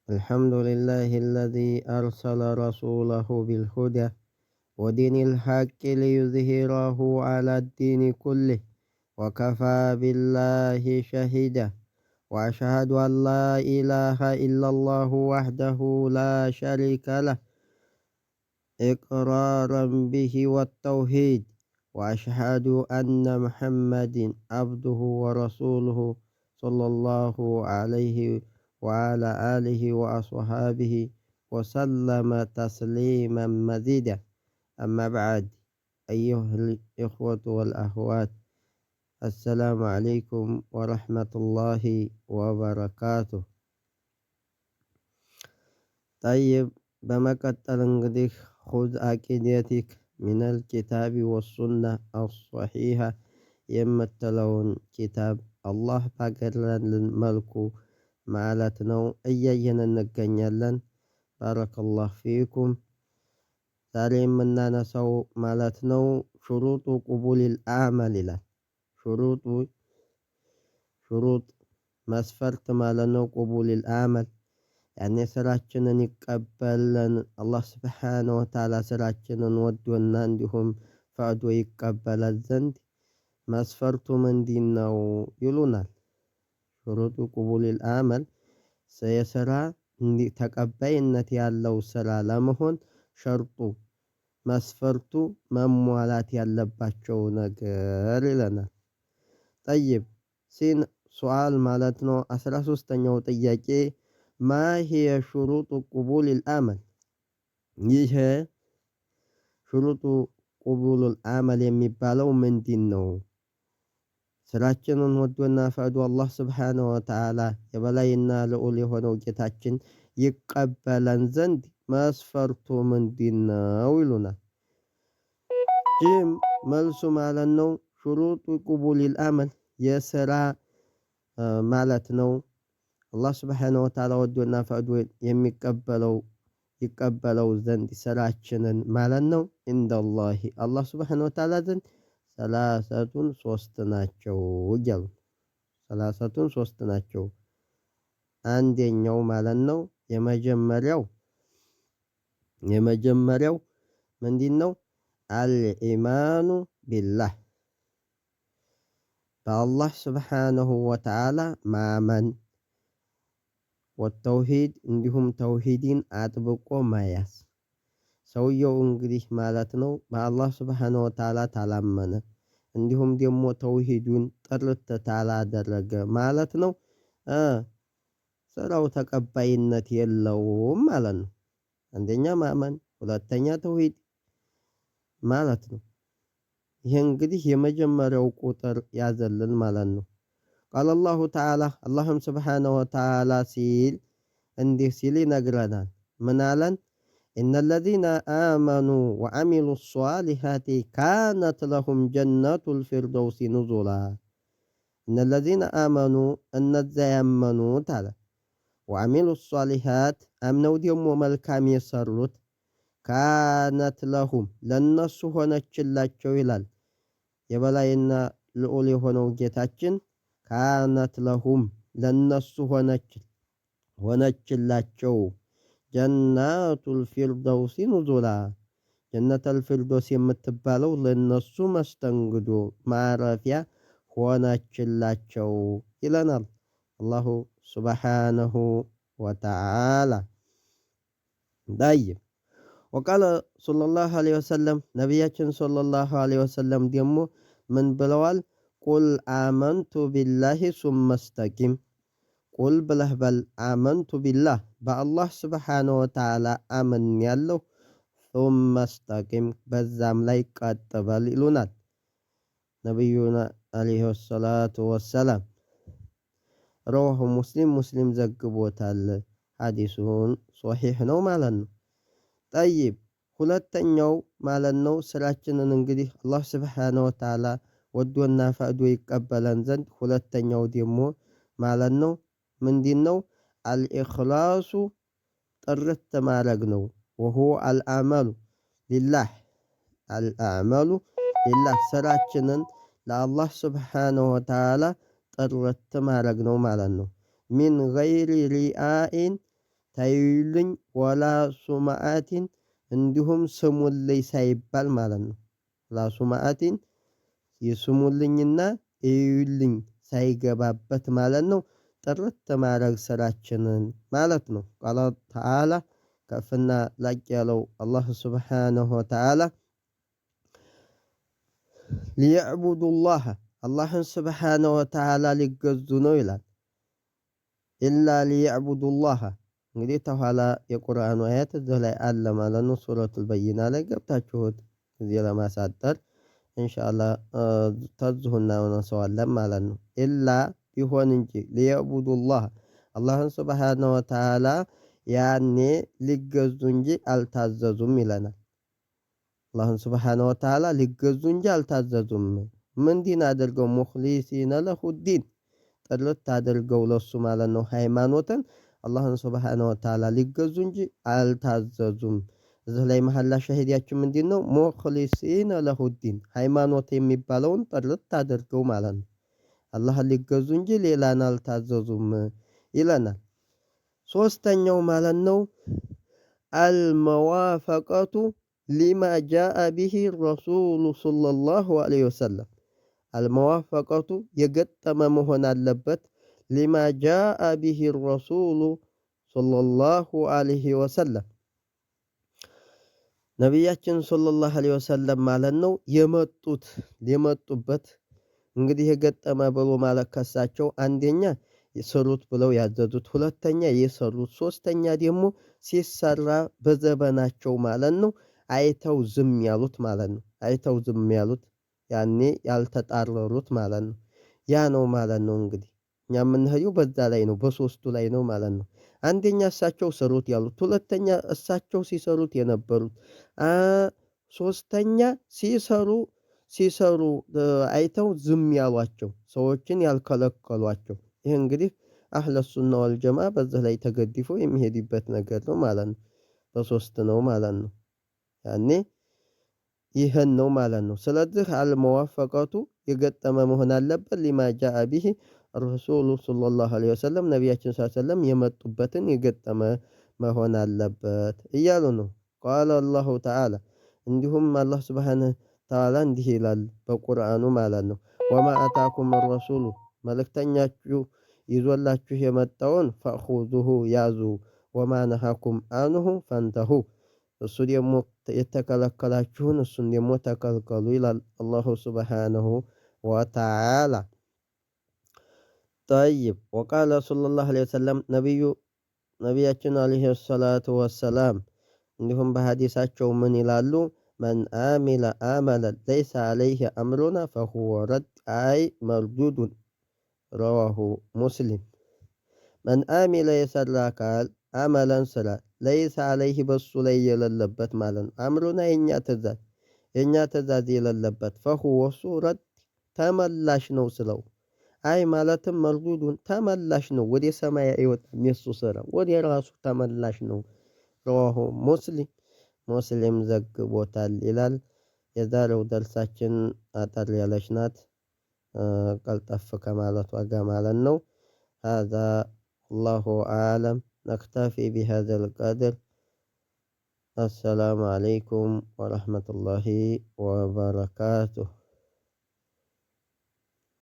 الحمد لله الذي أرسل رسوله بالهدى ودين الحق ليظهره على الدين كله وكفى بالله شهيدا. وأشهد أن لا إله إلا الله وحده لا شريك له إقرارا به والتوحيد، وأشهد أن محمد عبده ورسوله صلى الله عليه وعلى آله وأصحابه وسلم تسليما مزيدا. أما بعد، أيها الإخوة والأخوات، السلام عليكم ورحمة الله وبركاته። طيب፣ በመቀጠል እንግዲህ خذ عقيدتك من الكتاب والسنة الصحيحة የምትለውን ኪታብ አላህ ባገራልን መልኩ ማለት ነው እያየን እንገኛለን። بارك الله فيكم። ዛሬ የምናነሳው ማለት ነው شروط قبول العمل ይላል። شروط شروط መስፈርት ማለት ነው። قبول العمل ያኔ ስራችንን ይቀበለን አላህ سبحانه وتعالى ስራችንን ወዶና እንዲሁም ፈቅዶ ይቀበለን ዘንድ መስፈርቱ ምንድን ነው ይሉናል። شروط قبول العمل የስራ ተቀባይነት ያለው ስራ ለመሆን ሸርጡ መስፈርቱ መሟላት ያለባቸው ነገር ይለናል። طيب፣ ሲን سؤال ማለት ነው። 13ኛው ጥያቄ ما هي شروط قبول العمل? ይህ شروط قبول العمل የሚባለው ምንድን ነው? ስራችንን ወዶና ፈቅዶ አላህ سبحانه وتعالى የበላይና ልዑል የሆነው ጌታችን ይቀበለን ዘንድ መስፈርቱ ምንድን ነው ይሉናል። ጂም መልሱ ማለት ነው شروط قبول العمل የስራ ማለት ነው። አላህ سبحانه وتعالى ወዶና ፈቅዶ የሚቀበለው ይቀበለው ዘንድ ስራችንን ማለት ነው። عند الله አላህ سبحانه وتعالى ዘንድ ثلاثة ሶስት ናቸው እያሉ ثلاثة ሶስት ናቸው። አንደኛው ማለት ነው የመጀመሪያው ምንድን ነው? الإيمان بالله በአላህ سبحانه وتعالى ማመን፣ والتوحيد እንዲሁም ተውሂድን አጥብቆ መያዝ። ሰውየው እንግዲህ ማለት ነው በአላህ سبحانه وتعالى ታላመነ እንዲሁም ደግሞ ተውሂዱን ጥርት ታላደረገ ማለት ነው ስራው ተቀባይነት የለውም ማለት ነው። አንደኛ ማመን፣ ሁለተኛ ተውሂድ ማለት ነው። ይሄ እንግዲህ የመጀመሪያው ቁጥር ያዘልን ማለት ነው። قال الله تعالى አላህም سبحانه وتعالى ሲል እንዲህ ሲል ይነግረናል። ምን አለን? إن الذين آمنوا وعملوا الصالحات كانت لهم جنات الفردوس نزلا። إن الذين آمنوا እነዚያ ያመኑት አለ፣ وعملوا الصالحات አምነው ደግሞ መልካም የሰሩት፣ كانت لهم ለነሱ ሆነችላቸው ይላል የበላይና ልዑል የሆነው ጌታችን። كانت لهم ለነሱ ሆነችላቸው جنات الفردوس نزلا ጀነተል ፊርዶስ የምትባለው ለነሱ መስተንግዶ ማረፊያ ሆነችላቸው ይለናል አላሁ سبحانه وتعالى። طيب፣ وقال صلى الله عليه وسلم ነቢያችን صلى الله عليه وسلم ደግሞ ምን ብለዋል? قل آمنت بالله ثم استقم። قل ብለህ በል፣ آمنت بالله በአላህ سبحانه وتعالى አምኛለሁ፣ ثم استقم በዛም ላይ ቀጥ በል ይሉናል ነቢዩና عليه الصلاة والسلام። رواه مسلم ሙስሊም ዘግቦታል። ሐዲሱን ሶሒሕ ነው ማለት ነው። طيب፣ ሁለተኛው ማለት ነው ስራችንን እንግዲህ አላህ سبحانه وتعالى ወዶና ፈቅዶ ይቀበለን ዘንድ ሁለተኛው ደግሞ ማለት ነው ምንድን ነው? الإخلاص ጥርት ማድረግ ነው። وهو العمل لله العمل لله ስራችንን ለአላህ سبحانه وتعالى ጥርት ማድረግ ነው ማለት ነው። من غير رياء ታዩልኝ ولا سمعة እንዲሁም ስሙልኝ ሳይባል ማለት ነው። ولا سمعة የስሙልኝና እዩልኝ ሳይገባበት ማለት ነው። ጥርት ማድረግ ስራችንን ማለት ነው። قال تعالى ከፍና ላቅ ያለው አላህ سبحانه وتعالى ليعبدوا الله አላህን سبحانه وتعالى ሊገዙ ነው ይላል። إلا ليعبدوا الله እንግዲህ ተኋላ የቁርአኑ አያት እዚህ ላይ አለ ማለት ነው። ሱረቱል በይና ላይ ገብታችሁት ጊዜ ለማሳጠር ኢንሻአላህ ተዝሁ እናነሳዋለን ማለት ነው። إلا ቢሆን እንጂ ليعبدوا الله አላህን سبحانه وتعالى ያኔ ሊገዙ እንጂ አልታዘዙም ይለናል። አላህን سبحانه وتعالى ሊገዙ እንጂ አልታዘዙም። ምን ዲን አድርገው مخلصين له الدين ጥርት አድርገው ለሱ ማለት ነው ሃይማኖትን አላህን سبحانه وتعالى ሊገዙ እንጂ አልታዘዙም። እዚህ ላይ መሀላ ሸሂዳችን ምንድን ነው? مخلصين له الدين ሃይማኖት የሚባለውን ጥርት አድርገው ማለት ነው። አላህን ሊገዙ እንጂ ሌላን አልታዘዙም ይለናል። ሶስተኛው ማለት ነው الموافقة لما جاء به الرسول صلى الله عليه وسلم። الموافقة የገጠመ መሆን አለበት። لما جاء به الرسول صلى الله عليه وسلم ነቢያችን صلى الله عليه وسلم ማለት ነው የመጡት የመጡበት እንግዲህ የገጠመ ብሎ ማለት ከሳቸው አንደኛ ስሩት ብለው ያዘዙት፣ ሁለተኛ የሰሩት፣ ሶስተኛ ደግሞ ሲሰራ በዘበናቸው ማለት ነው አይተው ዝም ያሉት ማለት ነው። አይተው ዝም ያሉት ያኔ ያልተጣረሩት ማለት ነው። ያ ነው ማለት ነው። እንግዲህ እኛ የምንሄደው በዛ ላይ ነው፣ በሶስቱ ላይ ነው ማለት ነው። አንደኛ እሳቸው ሰሩት ያሉት፣ ሁለተኛ እሳቸው ሲሰሩት የነበሩት፣ ሶስተኛ ሲሰሩ አይተው ዝም ያሏቸው ሰዎችን ያልከለከሏቸው። ይህ እንግዲህ አህለ ሱና ወልጀማ በዚህ ላይ ተገድፎ የሚሄድበት ነገር ነው ማለት ነው። በሶስት ነው ማለት ነው። ያኔ ይህን ነው ማለት ነው። ስለዚህ አልመዋፈቀቱ የገጠመ መሆን አለበት። ሊማ ጃአ ቢሂ ረሱሉ ሰለላሁ ዐለይሂ ወሰለም ነቢያችን ሰለላሁ ዐለይሂ ወሰለም የመጡበትን የገጠመ መሆን አለበት እያሉ ነው። ቃለ አላሁ ተዓላ እንዲሁም አላህ ሱብሓነሁ ተዓላ እንዲህ ይላል በቁርአኑ ማለት ነው። ወማ አታኩም ረሱሉ መልእክተኛችሁ ይዞላችሁ የመጣውን ፈኹዙሁ ያዙ፣ ወማ ነሃኩም አንሁ ፈንተሁ እሱ ደግሞ የተከለከላችሁን እሱን ደግሞ ተከልከሉ ይላል አላሁ ሱብሓነሁ ወተዓላ። ጠይብ ወቃለ ሰለላሁ ዐለይሂ ወሰለም ነቢያችን ዐለይሂ ሰላቱ ወሰላም እንዲሁም በሀዲሳቸው ምን ይላሉ? መን አሚለ አመለን ለይሰ ዐለይሂ አምሩና ፈሁወ ረድ አይ መርዱዱን ረዋሁ ሙስሊም። መን አሚለ የሰራ አካል አመለን ስራ ለይሰ ዐለይሂ በሱ ላይ የሌለበት ማለት ነው። አምሩና የኛ ትእዛዝ የሌለበት ፈሁወ እሱ ረድ ተመላሽ ነው ስለው አይ ማለትም መርዱዱን ተመላሽ ነው። ወደ ሰማይ አይወጣም። የሱ ስራ ወደ ራሱ ተመላሽ ነው። ረዋሁ ሙስሊም ሙስሊም ዘግቦታል ይላል። የዛሬው ደርሳችን አጠር ያለች ናት፣ ቀልጠፍ ከማለቷ ጋር ማለት ነው። هذا الله أعلم نكتفي بهذا القدر። السلام عليكم ورحمة الله وبركاته።